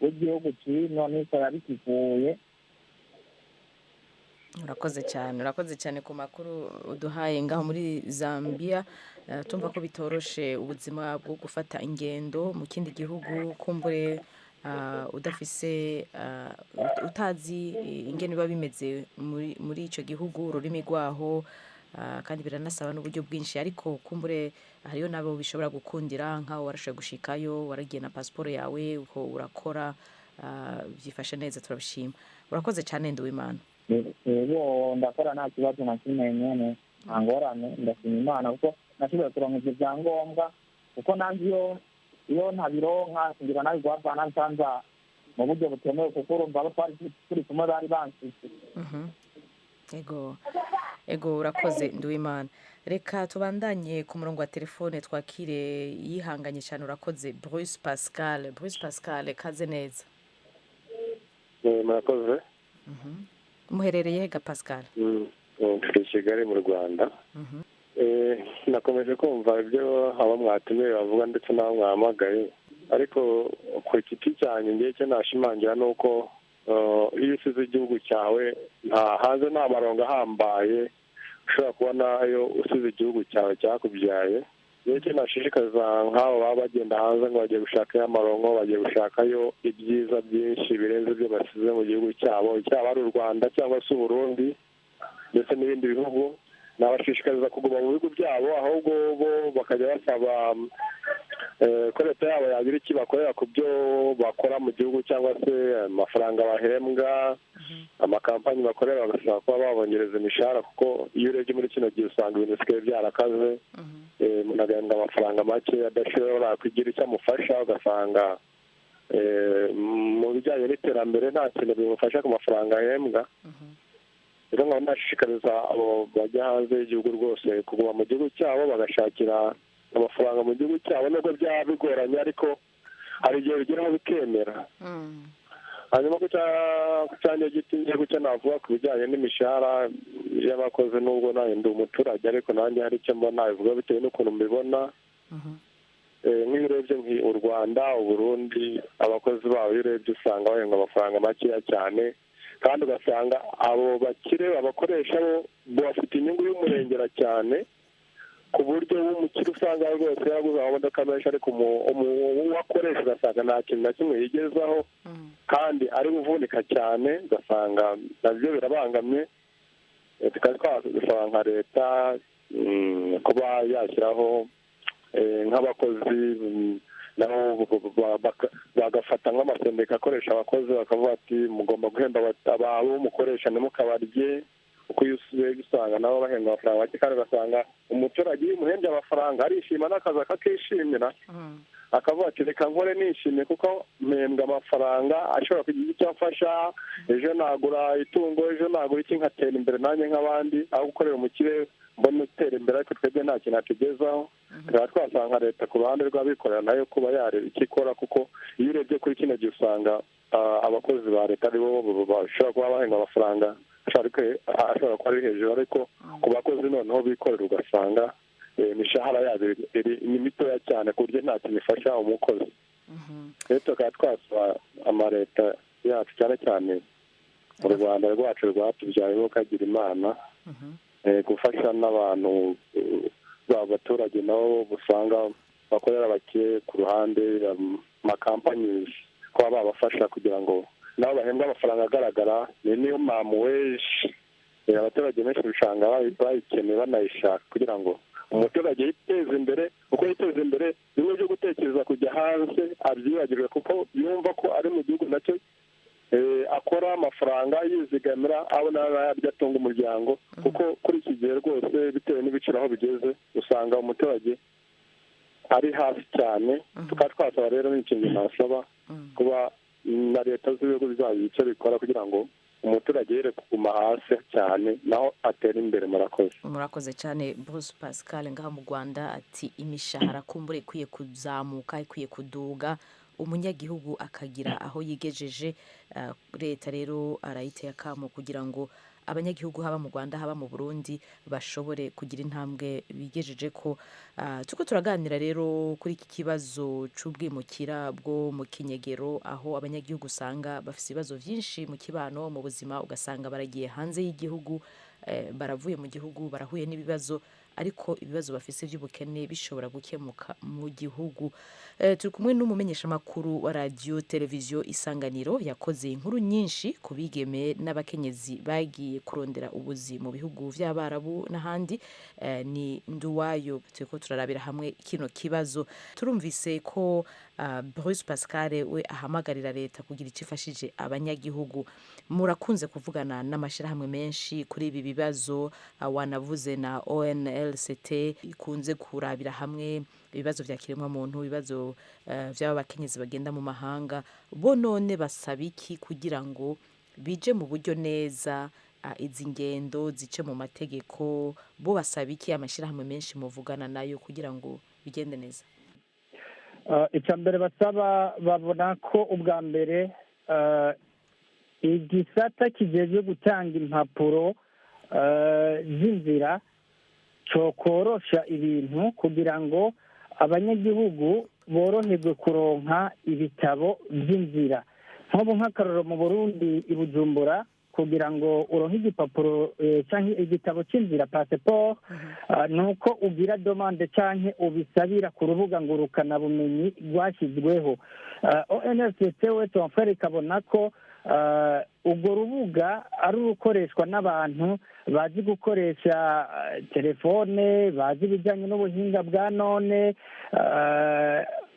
w'igihugu cino, niko yabikikuye. Urakoze cyane, urakoze cyane ku makuru uduhaye ngaho muri Zambia. Tumva ko bitoroshe ubuzima bwo gufata ingendo mu kindi gihugu, kumbure udafise utazi ingene biba bimeze muri ico gihugu, ururimi rwaho, kandi biranasaba n'uburyo bwinshi. Ariko kumbure hariyo nabo bishobora gukundira, nkaho warashoboye gushikayo, waragiye na pasiporo yawe, uko urakora, byifashe neza, turabishima. Urakoze cyane, Nduwimana. Yego, ndakora nta kibazo na kimwe nyene, nta ngorane. Ndashima Imana kuko nashoboye kuronka ivyo vyangombwa, kuko nanjye iyo ntabironka ngira nawe guhavana nsanza mu buryo butemewe, kuko urumva abo twari turi kumwe bari bansise. Ego, urakoze Nduwimana. Reka tubandanye ku murongo wa telefone, twakire yihanganye cyane. Urakoze, Bruce Pascal. Bruce Pascal, kaze neza. Murakoze. Muherereye hega, Pascal? Turi i Kigali mu Rwanda. Nakomeje kumva ibyo abo mwatumiye bavuga ndetse n'abo mwahamagaye, ariko ku giti cyanjye ngiye icyo nashimangira ni uko iyo usize igihugu cyawe, nta hanze nta marongo ahambaye ushobora kubona iyo usize igihugu cyawe cyakubyaye. Niyo icyo nashishikariza nk'abo baba bagenda hanze ngo bagiye gushakayo amarongo, bagiye gushakayo ibyiza byinshi birenze ibyo basize mu gihugu cyabo, cyaba ari u Rwanda cyangwa se Uburundi ndetse n'ibindi bihugu, nabashishikariza kuguma mu bihugu byabo, ahubwo bo bakajya basaba ko leta yabo yagira icyo bakorera ku byo bakora mu gihugu, cyangwa se amafaranga bahembwa, amakampani bakorera, bagasaba kuba babongereza imishahara, kuko iyo urebye muri kino gihe usanga ibintu bisigaye byarakaze. Umuntu agahembwa amafaranga make adashobora kugira icyo amufasha, ugasanga mu bijyanye n'iterambere nta kintu bimufasha ku mafaranga ahembwa. Rero nkaba nashishikariza abo bajya hanze y'igihugu rwose kuguma mu gihugu cyabo, bagashakira amafaranga mu gihugu cyabo, nubwo byaba bigoranye, ariko hari igihe bigeraho bikemera. Hanyuma ku cyanjye giti ngiye gucyo navuga ku bijyanye n'imishahara y'abakozi, nubwo nanjye ndi umuturage, ariko nanjye hari icyo mbona nabivuga bitewe n'ukuntu mbibona. Nk'iyo urebye u Rwanda, Uburundi, abakozi babo iyo urebye usanga bahembwa amafaranga makeya cyane, kandi ugasanga abo bakire babakoresha bo bafite inyungu y'umurengera cyane, ku buryo w'umukire usanga rwose yaraguze amamodoka menshi, ariko uwakoresha ugasanga nta kintu na kimwe yigezaho, kandi ari buvunika cyane, ugasanga nabyo birabangamye. Tukaba twasaba nka leta Kuba yashyiraho nk'abakozi, nabo bagafata nk'amasendika akoresha abakozi, bakavuga ati: "Mugomba guhemba abo mukoresha, ntimukabarye." Kuko iyo usubiye usanga nabo bahembwa amafaranga make, kandi ugasanga umuturage iyo umuhembye amafaranga arishima n'akazi akakishimira, akavuga ati: "Reka nkore nishimye kuko mpembwa amafaranga ashobora kugira icyo amfasha. Ejo nagura itungo, ejo nagura iki, nkatera imbere nanjye nk'abandi, aho gukorera umukire mbona utera imbere ariko twebwe nta kintu atugezaho." Tukaba twasanga leta ku ruhande rw'abikorera nayo kuba yareba icyo ikora, kuko iyo urebye kuri kino gihe usanga abakozi ba leta aribo bashobora kuba bahembwa amafaranga ashobora kuba ari hejuru, ariko ku bakozi noneho bikorera ugasanga imishahara yabo ni mitoya cyane, ku buryo nta kintu ifasha umukozi. Rero tukaba twasaba amaleta yacu, cyane cyane mu Rwanda rwacu rwatubyayeho kagira Imana, gufasha n'abantu abaturage nabo usanga bakorera abakire ku ruhande, amakampanizi, kuba babafasha kugira ngo nabo bahembwe amafaranga agaragara. Ni niyo mamuweji abaturage benshi usanga bayikeneye, banayishaka, kugira ngo umuturage yiteze imbere. Uko yiteza imbere, bimwe byo gutekereza kujya hanze abyibagirwe, kuko yumva ko ari mu gihugu nacyo akora amafaranga yizigamira, abona n'ayarya atunga umuryango. Kuko kuri iki gihe rwose, bitewe n'ibiciro aho bigeze, usanga umuturage ari hasi cyane. Tukaba twasaba rero, n'ikintu nasaba, kuba na leta z'ibihugu bizagira icyo bikora kugira ngo umuturage yere kuguma hasi cyane, naho atera imbere. Murakoze. Murakoze cyane, Bruce Pascal ngaha mu Rwanda. Ati imishahara kumbura ikwiye kuzamuka, ikwiye kuduga, umunyagihugu akagira aho yigejeje. Leta rero arayiteye akamo kugira ngo abanyagihugu, haba mu Rwanda, haba mu Burundi, bashobore kugira intambwe bigejeje ko. Tuko turaganira rero kuri iki kibazo c'ubwimukira bwo mu kinyegero, aho abanyagihugu usanga bafite ibibazo byinshi mu kibano, mu buzima, ugasanga baragiye hanze y'igihugu, baravuye mu gihugu, barahuye n'ibibazo, ariko ibibazo bafise by'ubukene bishobora gukemuka mu gihugu. Turi kumwe n'umumenyeshamakuru wa radiyo televiziyo Isanganiro, yakoze inkuru nyinshi ku bigeme n'abakenyezi bagiye kurondera ubuzi mu bihugu by'Abarabu n'ahandi, ni Nduwayo. Turiko turarabira hamwe kino kibazo. Turumvise ko Bruce Pascal we ahamagarira leta kugira icyo ifashije abanyagihugu. Murakunze kuvugana n'amashyirahamwe menshi kuri ibi bibazo, wanavuze na ONLCT ikunze kurabira hamwe ibibazo vya kiremwamuntu, ibibazo vy'aba bakenyezi bagenda mu mahanga. Bo none basaba iki kugira ngo bije mu buryo neza, izi ngendo zice mu mategeko? Bo basaba iki, amashyirahamwe menshi muvugana nayo, kugira ngo bigende neza? Icya mbere basaba, babona ko ubwa mbere igisata kijejwe gutanga impapuro z'inzira cyokorosha ibintu kugira ngo abanyagihugu boroherwe kuronka ibitabo by'inzira. Nk'ubu nk'akarorero, mu Burundi i Bujumbura, kugira ngo uronke igipapuro cyangwa igitabo cy'inzira, pasiporo, ni uko ugira demande cyangwa ubisabira ku rubuga ngurukanabumenyi rwashyizweho. ONLCT we tonfere ikabona ko urwo rubuga ari urukoreshwa n'abantu bazi gukoresha telefone, bazi ibijyanye n'ubuhinga bwa none,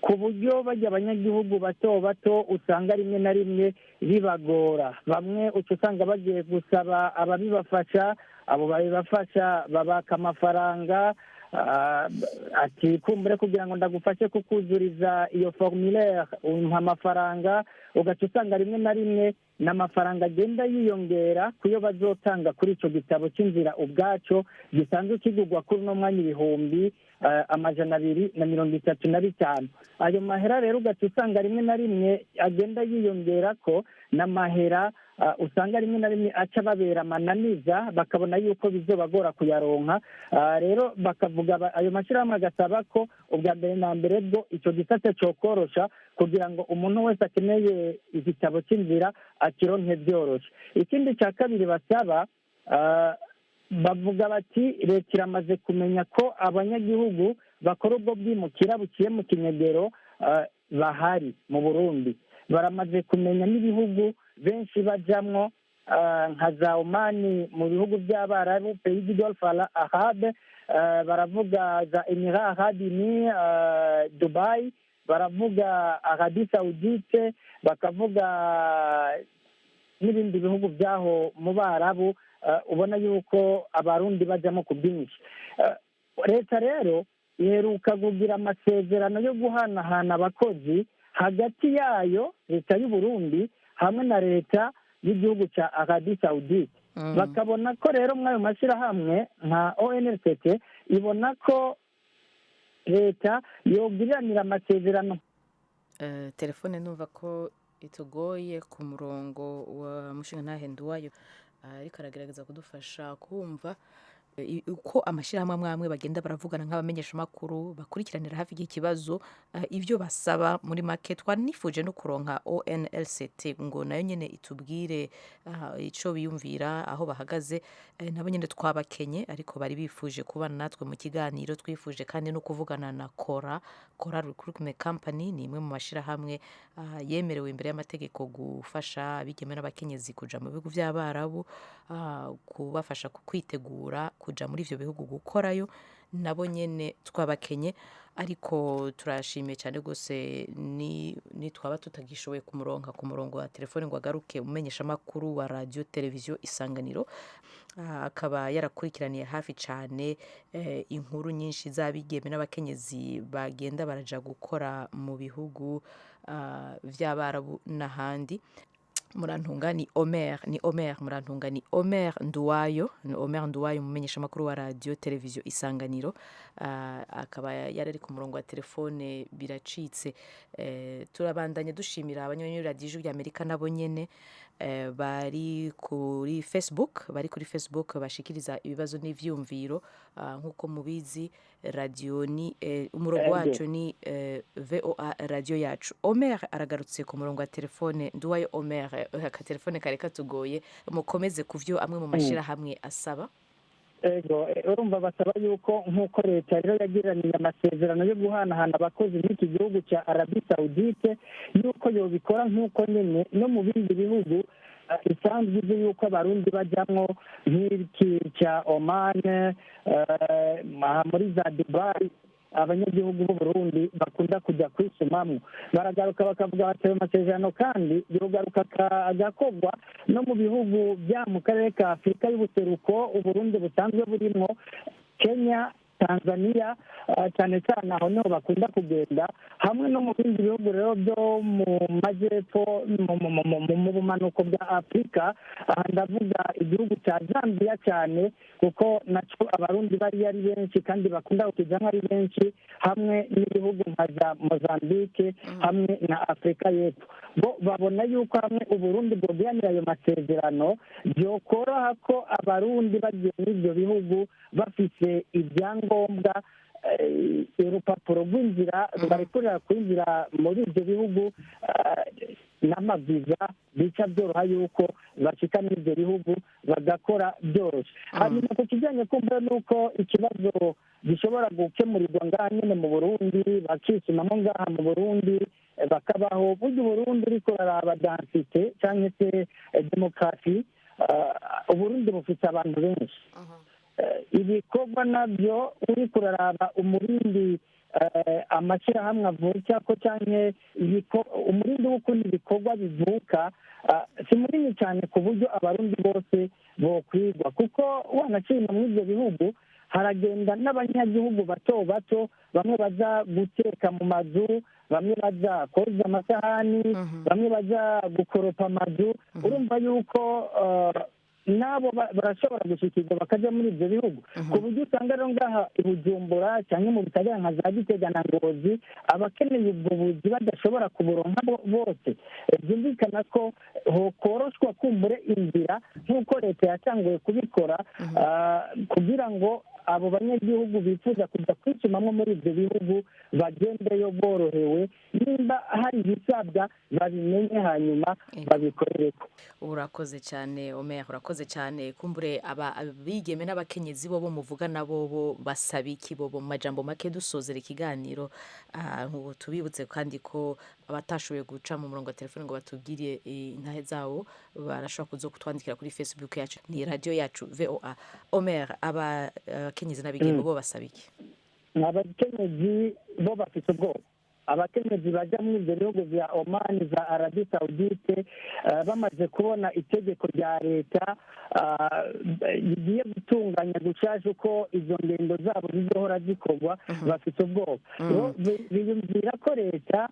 ku buryo bajya abanyagihugu bato bato usanga rimwe na rimwe bibagora. Bamwe uca usanga bagiye gusaba ababibafasha, abo babibafasha babaka amafaranga, ati: "Kumbure kugira ngo ndagufashe kukuzuriza iyo formulaire umpa amafaranga." Ugaca usanga rimwe na rimwe n'amafaranga agenda yiyongera ku yo bazotanga kuri icyo gitabo cy'inzira ubwacyo, gisanzwe kigurwa kuri uno mwanya 235,000. Ayo mahera rero ugaca usanga rimwe na rimwe agenda yiyongera ko n'amahera usanga rimwe na rimwe aca babera amananiza, bakabona yuko bizobagora kuyaronka. Rero bakavuga, ayo mashyirahamwe agasaba ko ubwa mbere na mbere bwo icyo gisate cyokorosha kugira ngo umuntu wese akeneye igitabo cy'inzira akironke byoroshye. Ikindi cya kabiri basaba, bavuga bati leta iramaze kumenya ko abanyagihugu bakora ubwo bwimukira buciye mu kinyegero bahari mu Burundi, baramaze kumenya n'ibihugu benshi bajamwo. Nka za Omani mu bihugu by'Abarabu, pays du Golfe Arabe, baravuga za Emirats Arabes Unis, Dubai, baravuga Arabie Saoudite, bakavuga n'ibindi bihugu by'aho mu Barabu. Ubona yuko Abarundi bajyamo ku bwinshi. Leta rero iheruka kugira amasezerano yo guhanahana abakozi hagati yayo, leta y'u Burundi, hamwe na leta y'igihugu cya Arabie Saoudite. Bakabona ko rero muri ayo mashyirahamwe nka ONLCT ibona ko leta yogiriranira amasezerano. Telefone numva ko itugoye ku murongo wa mushinga ntahenduwayo, ariko aragerageza kudufasha kumva uko amashyirahamwe amwe amwe bagenda baravugana nk'abamenyeshamakuru bakurikiranira hafi iki kibazo, ibyo basaba muri make. Twanifuje no kuronka ONLCT ngo nayo nyine itubwire icyo biyumvira, aho bahagaze. Nabo nyine twabakenye, ariko bari bifuje kubana natwe mu kiganiro. Twifuje kandi no kuvugana na Kora. Kora Recruitment Company ni imwe mu mashyirahamwe yemerewe imbere y'amategeko gufasha abigeme n'abakenyezi kuja mu bihugu by'Abarabu, kubafasha kwitegura kuja muri ivyo bihugu gukorayo. Nabo nyene twabakenye, ariko turashimiye cyane rwose. Ni twaba tutagishoboye kumuronka ku murongo wa telefone ngo agaruke, umumenyeshamakuru wa Radiyo Televiziyo Isanganiro, akaba yarakurikiraniye hafi cyane inkuru nyinshi z'abigeme n'abakenyezi bagenda baraja gukora mu bihugu vy'Abarabu n'ahandi. Murantunga, ni Omer, ni Omer, murantunga, ni Omer Nduwayo, ni Omer Nduwayo, umumenyeshamakuru wa Radiyo Televiziyo Isanganiro, akaba yari ari ku murongo wa telefone biracitse. Turabandanya dushimira abanywanyi radiyo Ijwi ry'Amerika nabo nyene bari kuri Facebook, bari kuri Facebook bashikiriza ibibazo n'ivyumviro. Nk'uko mubizi, radiyo ni umurongo wacu ni VOA Radiyo Yacu. Omer aragarutse ku murongo wa telefone. Nduwayo Omer, akatelefone kari katugoye, mukomeze ku vyo amwe mu mashyirahamwe asaba. Ego, urumva basaba yuko nk'uko leta rero yagiraniye amasezerano yo guhanahana abakozi n'iki gihugu cya Arabie Saoudite, yuko yobikora nk'uko nyine no mu bindi bihugu isanzwe izi yuko Abarundi bajyamwo, nk'iki cya Oman, muri za Dubai, abanyagihugu b'u Burundi bakunda kujya kwisumamwo. Baragaruka bakavuga bati ayo masezerano kandi yogaruka agakorwa no mu bihugu bya mu karere ka Afurika y'Ubuseruko Uburundi busanzwe burimwo, Kenya, Tanzania, cyane cyane aho niho bakunda kugenda, hamwe no mu bindi bihugu rero byo mu majyepfo, mu bumanuko bwa Afurika. Aha ndavuga igihugu cya Zambia cyane, kuko nacyo Abarundi bari ari benshi kandi bakunda kukijyamo ari benshi, hamwe n'ibihugu nka za Mozambique hamwe na Afurika y'Epfo. Bo babona yuko hamwe Uburundi bwogiranira ayo masezerano, byokoroha ko Abarundi bagiye muri ibyo bihugu bafise ibyangombwa, urupapuro rw'inzira rubarekurira kwinjira muri ibyo bihugu n'amaviza, bica byoroha yuko bashika muri ibyo bihugu bagakora byoroshye. Hanyuma ku kijyanye kumva nuko ikibazo gishobora gukemurirwa ngaha nyine mu Burundi, bakisumamo ngaha mu Burundi, bakabaho, burya Uburundi uriko uraraba densité cyangwa se démographie, Uburundi bufite abantu benshi. Ibikorwa nabyo, uri kuraraba umurindi amashyirahamwe avuka ko cyangwa umurindi w'ukundi ibikorwa bivuka, si munini cyane ku buryo Abarundi bose bokwigwa, kuko wanashima muri ibyo bihugu haragenda n'abanyagihugu bato bato, bamwe baza guteka mu mazu, bamwe baza koza amasahani, bamwe baza gukoropa amazu. Urumva yuko nabo barashobora gushikirwa bakajya muri ibyo bihugu, ku buryo usanga rero ngaha i Bujumbura cyangwa mu bisagara nka za Gitega na Ngozi abakeneye ubwo buzi badashobora kuburonka bose. Byumvikana ko hokoroshwa kumbure inzira nk'uko leta yatanguye kubikora, kugira ngo abo banyagihugu bifuza kujya kwisumamo muri ibyo bihugu bagendeyo borohewe, nimba hari ibisabwa babimenye hanyuma babikorereko. Urakoze cyane Omer, urakoze cyane. Kumbure aba abigeme n'abakenyezi bo muvuga nabo bo basaba iki bo mu majambo make dusozera ikiganiro? Nk'ubu tubibutse kandi ko Abatashoboye guca mu murongo wa telefone ngo batubwire intahe zabo, barashobora kuza kutwandikira kuri Facebook yacu, ni Radio yacu VOA. Omer, abakenyezi n'abigeme bo basaba iki? Abakenyezi bo bafite ubwoba. Abakenyezi bajya muri ibyo bihugu bya Omani, za Arabie Saoudite, bamaze kubona itegeko rya leta rigiye gutunganya gushaje uko izo ngendo zabo zizohora zikorwa, bafite ubwoba. Bo biyumvira ko leta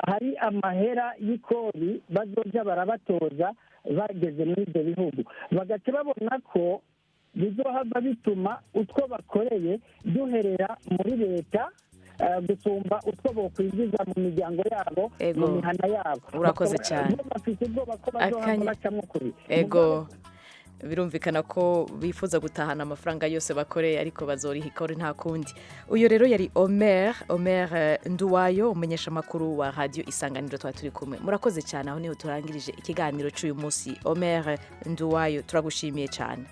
hari amahera y'ikori bazoja barabatoza bageze muri ibyo bihugu, bagaca babona ko bizohava bituma utwo bakoreye duherera muri leta gusumba utwo bokwinjiza mu miryango yabo, mu mihana yabo. Urakoze cyane. Bo bafite ubwoba ko bazohava bacamwo kubi. Ego, birumvikana ko bifuza gutahana amafaranga yose bakoreye, ariko bazoriha ikori, nta kundi. Uyu rero yari Omer Nduwayo, umumenyeshamakuru wa Radio Isanganiro twari turi kumwe. Murakoze cyane. Aho niho turangirije ikiganiro cy'uyu munsi. Omer Nduwayo, turagushimiye cyane.